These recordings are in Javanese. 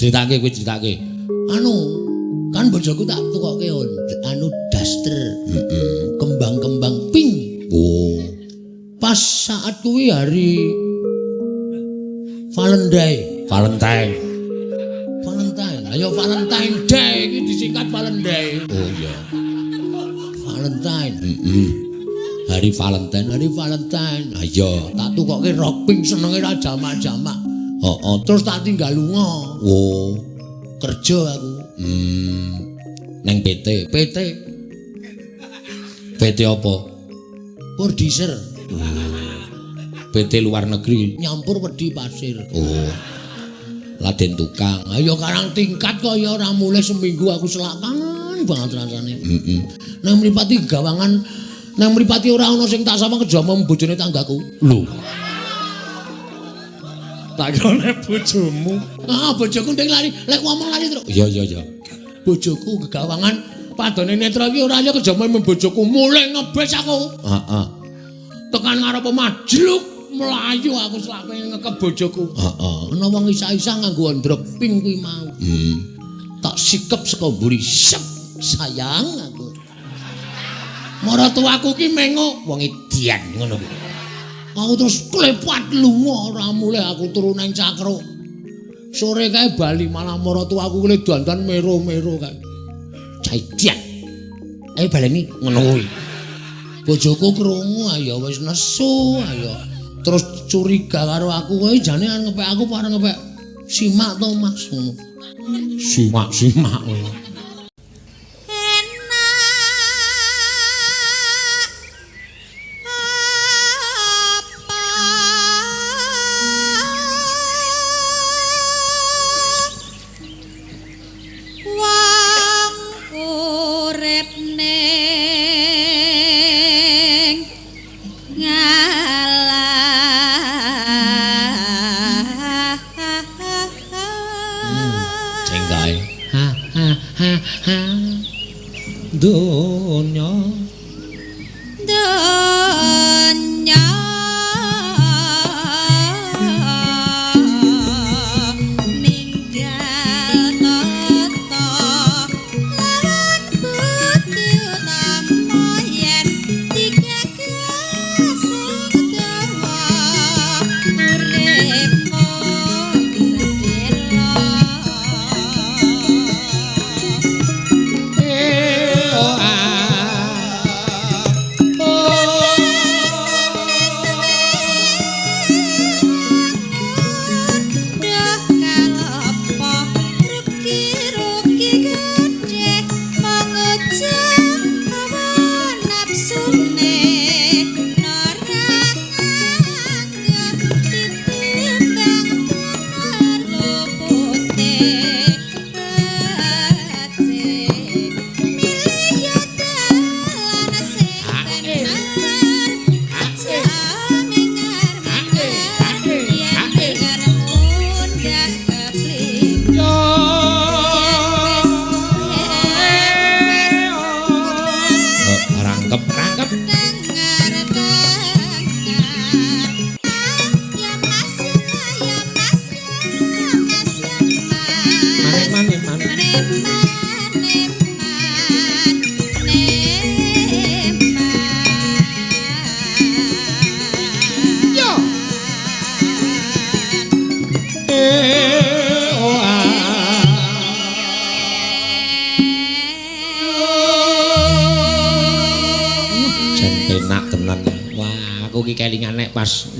Critake kowe critake. Anu, kan bojoku tak tukoke anu daster. Heeh. Kembang-kembang pink. Oh. Pas saat kuwi hari Valentine. Valentine. Valentine. Ayo Valentine Day iki disingkat Valentine. Oh iya. Valentine. Heeh. Hari Valentine, hari Valentine. Ayo, tak tukoke rok pink senenge ra jamak-jamak. Heeh, terus tak tinggal lunga. Oh. Kerja aku. Neng PT. PT. PT apa? Produser. PT luar negeri nyampur wedi pasir. Oh. Laden tukang. Ayo karang tingkat kok ya ora mulih seminggu aku selakan banget rasane. Heeh. Nang mripati gawangan, nang mripati ora ana sing tak sawang kejama bojone tanggaku. Lho. Tak kira bojomu. Ah, bojoku ndek lari. Lek ngomong lari terus. Iya iya iya. Bojoku gegawangan padane netra iki ora ya kejama bojoku mulih ngebes aku. Heeh. Tekan ngarep omah jluk mlayu aku selak pengen ngekep bojoku. Heeh. Ana wong isa-isa nganggo ondrok pink kuwi mau. Tak sikep saka mburi. Sep sayang aku. Maratuwaku ki mengo wong edian ngono kuwi. Aku terus klepat lunga ora mulih aku turu nang Cakro. Sore kae bali malah maratuwaku kuwi dandan mero-mero kae. Cah edian. Ayo baleni ngono kuwi. Bojoku krungu ayo wis nesu ayo. Terus curiga karo aku kowe jane arep ngepek aku apa arep ngepek simak to Mas. Simak-simak ngono.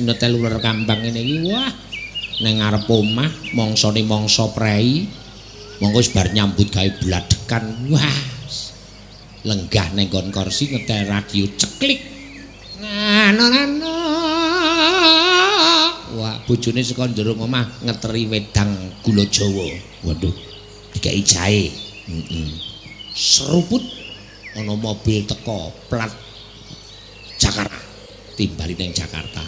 Netel uler kambang ngene iki wah nang ngarep omah mongsone mongso prei monggo wis bar nyambut gawe bladekan wah lenggah nang nggon kursi ngetel radio ceklik nano nano wah bojone saka njero omah ngeteri wedang gula Jawa waduh dikeki jahe seruput ana mobil teko plat Jakarta timbali nang Jakarta.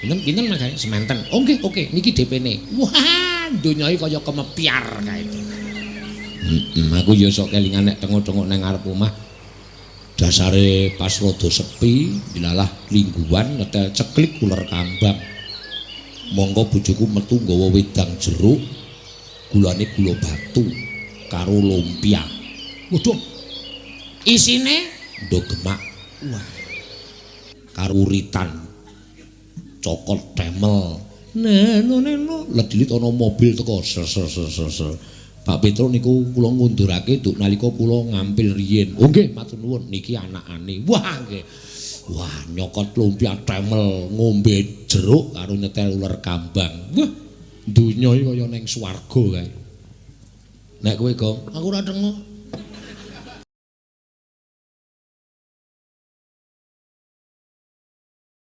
Pinten pinten Mas semanten. Oh nggih, oke niki DP-ne. Wah, donya iki kaya kemepyar kae. Aku ya sok kelingan nek tengok-tengok nang ngarep omah. Dasare pas rada sepi, dilalah lingguan ngetel ceklik uler kambang. Monggo bojoku metu nggawa wedang jeruk. Gulane gula batu karo lumpia. Waduh. Isine ndog gemak. Wah. Karo uritan. Cokot temel. Neno neno ledilit ana mobil teko ser ser ser ser ser. Pak Petruk niku kula ngundurake duk nalika kula ngampil riyin. Oh nggih, matur nuwun niki anakane. Wah nggih. Wah, nyokot lumpia temel, ngombe jeruk karo nyetel uler kambang. Wah, donya iki kaya ning swarga kae. Nek kowe, Gong, aku ora thenguk.